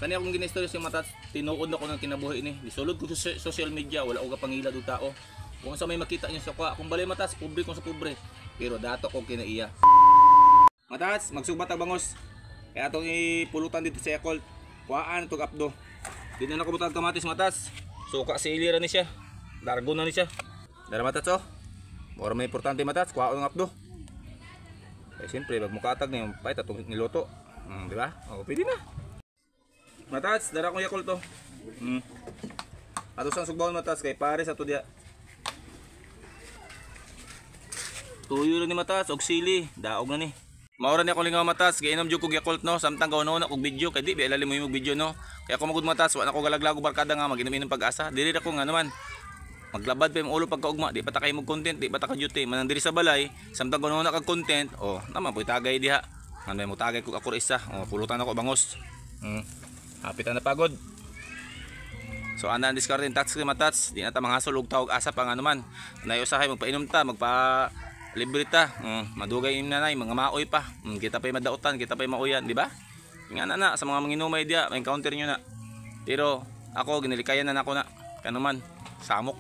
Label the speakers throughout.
Speaker 1: Kani akong ginaistorya sa matats, tinuod na ko ng kinabuhi ni. Gisulod ko sa social media, wala ko gapangila do tao. Kung sa may makita niyo sa kwa, kung balay matats, pobre kung sa pobre. Pero dato ko kinaiya. Matats, magsubat ang bangos. Kaya atong ipulutan dito sa Yakult. Kuhaan itong apdo. Di na nakabutang kamatis, matats. Suka sili ra ni siya. Dargo na ni siya. Dara, matats, oh. Mura may importante, matats, kuhaan ang apdo. Eh siyempre, pag mukatag na yung pahit atong niluto. Di ba? O, pwede na. Matats, dara kong Yakult to. Ato sang sugbahon, matats, kay pare sa to diya. Tuyo ra ni, matats, og sili, daog na ni. Maura ni akong lingaw, matats, giinom jud kog Yakult, no, samtang gawon na kog video kay di ba ilalim mo yung video, no. Kaya ako magud, matats, wa na ko galaglag og barkada nga maginom-inom pag-asa. Diri ra ko nga naman. Maglabad pa yung ulo pagkaugma, di pa ta kay mo content, di pa ta ka duty. Manang diri sa balay, samtang gawon na kag content, oh, naman po'y tagay diha. Ano mo tagay kog ako ra isa, oh, pulutan ako bangos. Hapit na pagod. So ana ang diskarte tats kay matats, di na ta manghasol og tawag asa pa nga naman. Nay usahay magpainom ta, magpa libre ta. Madugay im nanay, mga maoy pa. Kita pa'y madautan, kita pa'y mauyan, di ba? Nga na na sa mga manginumay diya, may encounter nyo na. Pero ako ginilikayan na nako na. Kanuman, samok.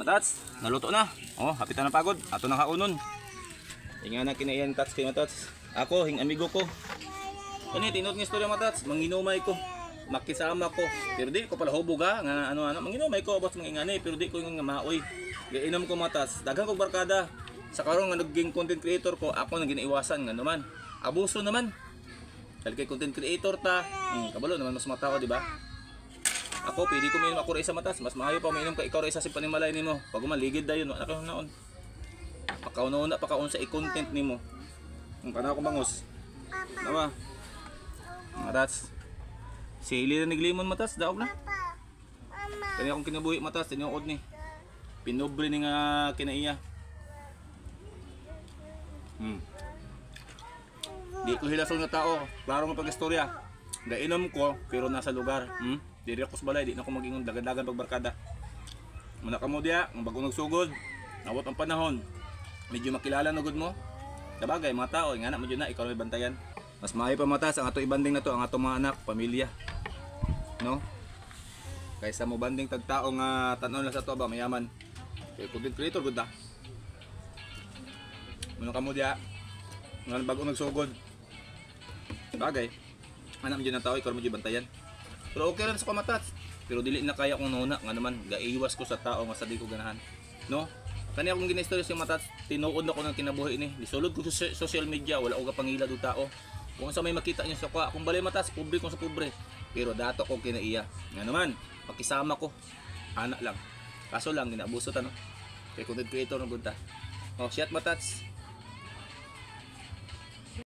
Speaker 1: Matats, naluto na. Oh, hapit na pagod. Ato nang haunon. Inga na kinaiyan tats kay matats. Ako, hing amigo ko. Kani tinuod nga istorya, matats, manginumay ko. Makisama ko. Pero di ko pala hubog ha, nga ano ano, manginumay ko about mga ingani, pero di ko yung nga maoy. Gainom ko, matats. Daghan kog barkada. Sa karon nga naging content creator ko, ako nang ginaiwasan nga naman. Abuso naman. Dahil kay content creator ta, kabalo naman mas mga tao, di ba? Ako, pwede ko mainom ako ra isa, matas. Mas maayo pa mainom ka ikaw ra isa sa panimalay nimo. Pag umaligid dayon, wala ka naon. Pakauna-una pa kaon sa i-content nimo. Ang panaw ko bangos. Nawa. Matats. Sili na niglimon, matas, daog na. Kani akong kinabuhi, matas, tinuod ni. Pinobre ni nga kinaiya. Di ko hilason nga tao. Klaro nga pag-istorya. Gainom ko pero nasa lugar. Diri ako sa balay, di na ako mag-ingon dagadagan pagbarkada. Muna kamo diya, ang bago nagsugod, nawat ang panahon. Medyo makilala na gud mo. Sabagay, mga tao, nga na mo na, ikaw may bantayan. Mas maayo pa, matas ang ato ibanding na to ang ato mga anak, pamilya. No? Kaysa mo banding tag tao nga tan-aw lang sa ato ba mayaman. Kay content creator gud ta. Muna kamo diya, nga bago nagsugod. Bagay. Anak mo dyan ang tao, ikaw mo dyan bantayan. Pero okay rin sa kamatats. Pero dili na kaya kong nuna, nga naman, gaiwas ko sa tao nga sa di ko ganahan. No? Kani akong ginaistorya sa matats, tinuod na ko ng kinabuhi ni. Gisulod ko sa social media, wala ko gapangila do tao. Kung sa may makita niyo sa kwa, kung balay matats, pobre kung sa pobre. Pero dato ko kinaiya. Nga naman, pakisama ko. Anak lang. Kaso lang, ginaabuso ta, no? Kay content creator ng gunta. Oh, shit, matats.